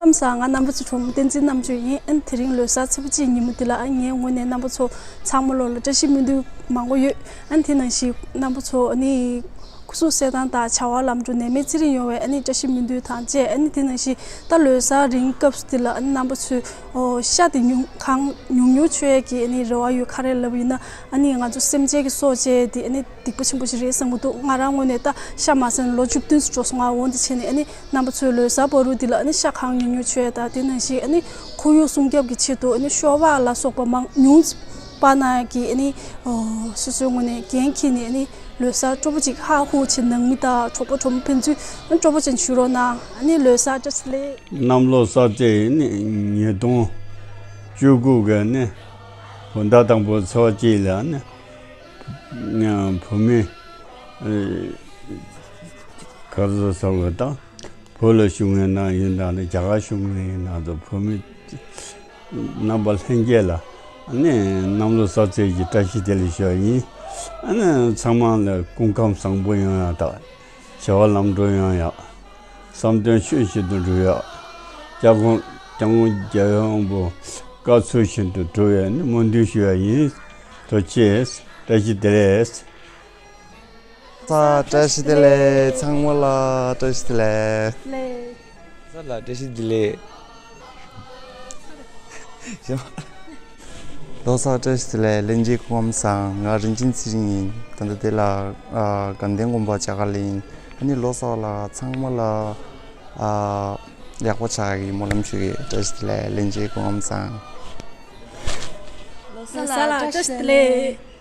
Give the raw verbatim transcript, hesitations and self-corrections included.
ཁམས་བཟང་། ང་རྣམ་པ་ཚོའི་གྲོགས་མོ་བསྟན་འཛིན་རྣམ་དཔྱོད་ཡིན། ཨ་ནི་དེ་རིང་ལོ་གསར་ཚེས་པ་གཅིག་ཉིན་མོ་འདི་ལ་ཨ་ངའི་ངོས་ནས་རྣམ་པ་ཚོ་ཚང་མ་ལོ་ལ་བཀྲ་ཤིས་སྨོན་འདུན་མང་པོ་ཡོད། ཨ་ནི་དེ་ནང་བཞིན་རྣམ་པ་ཚོ་ཨ་ནི་སྐུ་གཟུགས་གསལ་ཐང་དང་བྱ་བ་ལམ་འགྲོ་ནད་མེད་ཚེ་རིང་ཡོང་བའི་ཨ་ནི་བཀྲ་ཤིས་སྨོན་འདུན་དང་བཅས། ཨ་ནི་དེ་ནང་བཞིན་ད་ལོ་གསར་རིང་སྐབས་སུ་འདི་ལ་ཨ་ནི་རྣམ་པ་ཚོས་ཨོ་ཤ་དེ་ཉུང་གང་ཉུང་ཉུང་མཆོད་ཡས་ཀྱི་ཨ་ནི་རེ་བ་ཡོད། ག་རེ་ལབ་ཡིན་ན་ཨ་ནི་ང་ཚོ་སེམས་ཅན་གྱི་སྲོག་བཅད་དེ་ཨ་ནི་སྡིག་པ་ཆེན་པོ་ཞིག་རེད་བསམ་གྱི་འདུག་ང་རང་ངོས་ནས་ད་ཤ་མ་ཟ་ནས་ལོ་བཅུ་བདུན་ཙམ་འགྲོ་སོང་། ང་འོ་འདི་བྱས་ནས་ཨ་ནི་རྣམ་པ་ཚོས་ལོ་གསར་བར་དུ་འདི་ལ་ཨ་ནི་ཤ་གང་ཉུང་ཉུང་མཆོད་ཡས་དང་དེ་ནང་བཞིན་ཨ་ནི་ཁོར་ཡུག་སྲུང་སྐྱོབ་ཀྱི་ཆེད་དུ་ཨ་ནི་ཤོག་སྦག་ལ་སོགས་པ་མང་ཉུང་སྤར་གནང་གི་ཨ་ནི་ཨོ་སོ་སོའི་ངོས་ནས་འགན་འཁྱེར་ནས་ཨ་ནི་ལོ་གསར་སྤྲོ་པོ་ཅིག་ཧ་ཧུ་བྱེད་གནང་མི་དང་གྲོགས་པོ་གྲོགས་མོ་ཕན་ཚུན་སྤྲོ་པོ་ཅན་ཞུ་རོགས་གནང་། ཨ་ནི་ལོ་གསར་བཀྲ་ཤིས་བདེ་ལེགས། གནམ་ལོ་གསར་ཚེས་ནི་ཉིས་སྟོང་བཅུ་དགུ་གི་ནི་བོད་ཟླ་དང་པོ་ཚེས་པ་གཅིག་ལ་ནི་བུད་མེད་ག་ཚོད་ཟེར་བ་དང་བོད་ལ་བཞུགས་མཁན་ནང་ཡིན་དང་ནི་རྒྱ་གར་བཞུགས་མཁན་ཡིན་ན་ཚོ་བོད་མི་རྣམ་པ་ལྷན་རྒྱས་ལ་ཨ་ནི་གནམ་ལོ་གསར་ཚེས་ཀྱི་བཀྲ་ཤིས་བདེ་ལེགས་ཞུ་བ་ཡིན། ཨ་ནི་ཚང་མ་ལ་སྐུ་ཁམས་བཟང་པོ་ཡོང་ཡག་དང་བྱ་བ་ལམ་འགྲོ་ཡོང་ཡག་བསམ་དོན་ཆོས་བཞིན་དུ་འགྲུབ་ཡག་སྐྱབས་མགོན་སྐྱབས་མགོན་རྒྱལ་བའི་དབང་པོ་བཀའ་ཚུལ་བཞིན་དུ་འགྲུབ་ཡག་ནི་སྨོན་འདུན་ཞུ་བ་ཡིན། ཐུགས་རྗེ་ཆེ། བཀྲ་ཤིས་བདེ་ལེགས། ས་བཀྲ་ཤིས་བདེ་ལེགས། ཚང་མ་ལ་བཀྲ་ཤིས་བདེ་ལེགས། ལེགས། ས་ལ་བཀྲ་ཤིས་བདེ་ལེགས། ལོ་གསར་བཀྲ་ཤིས་བདེ་ལེགས། ལྷན་རྒྱས་སྐུ་ཁམས་བཟང་། ང་རིན་ཆེན་ཚེ་རིང་ཡིན། ད་ལྟ་དེ་ལ་ཨ་དགའ་ལྡན་དགོན་པ་བྱ་དཀའ་ལ་ཡིན། ཨ་ནི་ལོ་གསར་ལ་ཚང་མ་ལ་ཨ་ཡག་པོ་ཆགས་ཀྱི་སྨོན་ལམ་ཞུ་གི། བཀྲ་ཤིས་བདེ་ལེགས། ལྷན་རྒྱས་སྐུ་ཁམས་བཟང་། ལོ་གསར་ལ་བཀྲ་ཤིས་བདེ་ལེགས།